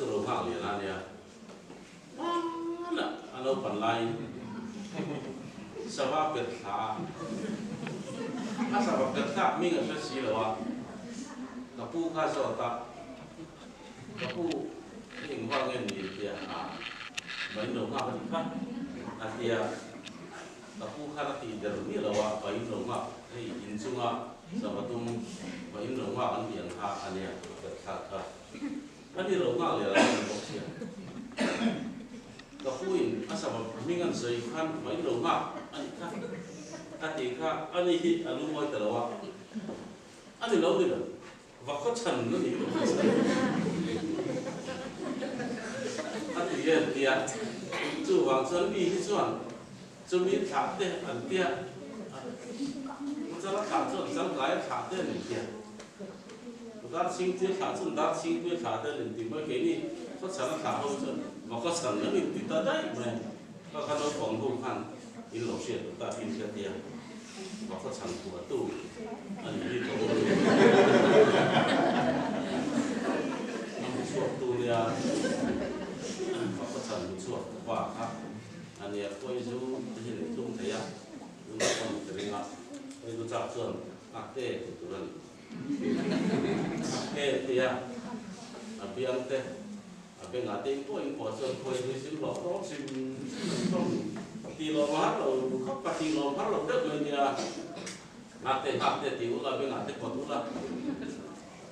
chu ro nghak lian a nia. Hmanah a naupan laiin sava per thla a, a sava per thlak hming a hre si lo a, ka pu kha zawt a, ka pu i engvang nge ni tia a, vain lo nghak a nih kha a tia, ka pu khan a tih der miah lo a, vain lo nghak hei inchunga sava dum vain lo nghak an tih ang kha a nia a per thlak kha. Ka ni lo nghak leh rang ang bawk sia. Ka pu in a sava hming an sawi khan mai lo nghak a nih kha. Ka tih kha a ni hi a lungawi ta lo a. A ni lo ni lo. Va khaw chhan a ni lo. A ti em tia. Chuvang chuan mi hi chuan chumi thlah te an tia. Chara thlah chuan changkai a thlah te an intia. Dar chhingpuia thlah chuan dar chhingpuia thlah te an inti mai. Keini khawchhan a thlah ho chuan va khawchhan an inti ta daih mai. Ka kha naupang ho khan in lo hriat duh ta in hria tia va khawchhan phuahtu a nih hi ka aw lu. A hmu chhuaktu nia va khawchhan hmu chhuak pa kha a nia khawi zu te hi an intlum thei a, tunah pawh ka ring a, khawi zu chak chuan nghak te tih tur a ni. Nghak te tia a biang te a bengah te in pawh in pawh chuan khawi zui zim hlawh hlawm hrim hrim an hlawm tih lawm a har lo khawp ka tih lawm har lo deuh mai nia. Nghak te nghak te ti ula bengah te pawt ula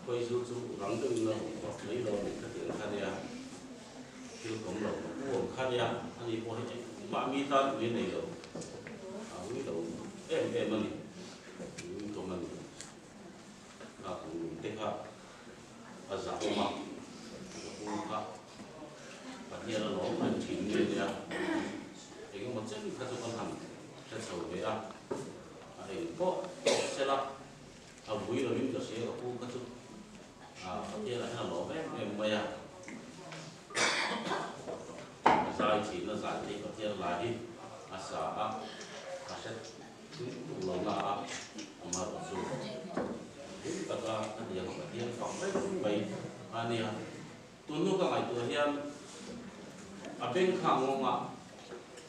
khawi zu chu rang deuh in a rawn pawt mai lo a ni ka tih ang kha nia. Thil kawm lo ka pu ang kha nia ani pawh hi engmah mi tan ui a nei lo a ui lo em em a ni. Ui tawm a ni. Ka kum te kha a zahawm a, ka pu kha Pathian a lawm reng thin nge nia, eng emaw chen kha chu kan han hre chho ve a, a eng pawh tawk sela a vui lovin ka hria ka pu kha chu Pathian ah hian a lawm em em mai a, a zai thin a zai thei Pathian lai hi a sa a, a hre Thingkung lo na a amarawh chu hlim taka a ni ang Pathian fak reng mai a nia. Tun hnu ka ngaihtuah hian a beng kha ngawng a.